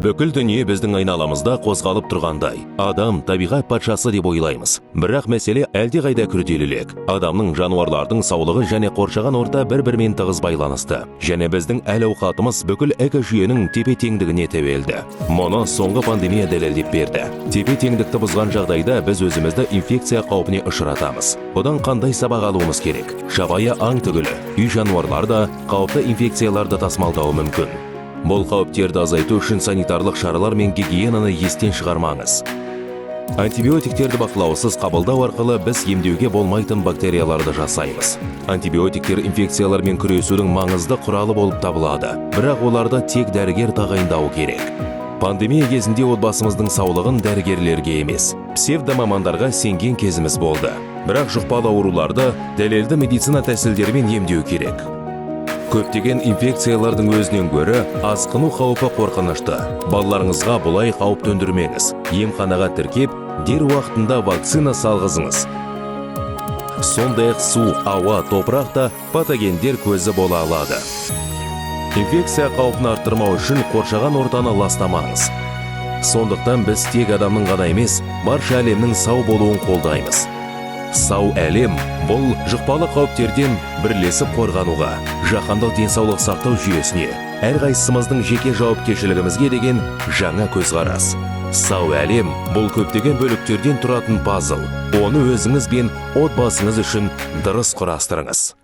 Бүкіл дүние біздің айналамызда қозғалып тұрғандай. Адам табиғат патшасы деп ойлаймыз. Бірақ мәселе әлдеқайда күрделірек. Адамның, жануарлардың саулығы және қоршаған орта бір-бірімен тығыз байланысты. Және біздің әл-ауқатымыз бүкіл экожүйенің тепе-теңдігіне тәуелді. Мұны соңғы пандемия дәлелдеп берді. Тепе-теңдікті бұзған жағдайда біз өзімізді инфекция қаупіне ұшыратамыз. Бұдан қандай сабақ алуымыз керек? Жабайы аң түгілі, үй жануарлары да қауіпті инфекцияларды тасымалдауы мүмкін. Бұл қауіптерді азайту үшін санитарлық шаралар мен гигиенаны естен шығармаңыз. Антибиотиктерді бақылаусыз қабылдау арқылы біз емдеуге болмайтын бактерияларды жасаймыз. Антибиотиктер инфекциялармен күресудің маңызды құралы болып табылады, бірақ оларды тек дәрігер тағайындауы керек. Пандемия кезінде отбасымыздың саулығын дәрігерлерге емес, псевдомамандарға сенген кезіміз болды. Бірақ жұқпалы ауруларды дәлелді медицина тәсілдерімен емдеу керек. Көптеген инфекциялардың өзінен гөрі асқыну қаупі қорқынышты. Балаларыңызға бұлай қауіп төндірмеңіз. Емханаға тіркеп, дер уақытында вакцина салғызыңыз. Сондай-ақ су, ауа, топырақ та патогендер көзі бола алады. Инфекция қаупін арттырмау үшін қоршаған ортаны ластамаңыз. Сондықтан біз тек адамның ғана емес, барша әлемнің сау болуын қолдаймыз. Сау әлем – бұл жұқпалы қауіптерден бірлесіп қорғануға, жаһандық денсаулық сақтау жүйесіне, әрқайсымыздың жеке жауапкершілігімізге деген жаңа көзқарас. Сау әлем – бұл көптеген бөліктерден тұратын пазл. Оны өзіңіз бен отбасыңыз үшін дұрыс құрастырыңыз.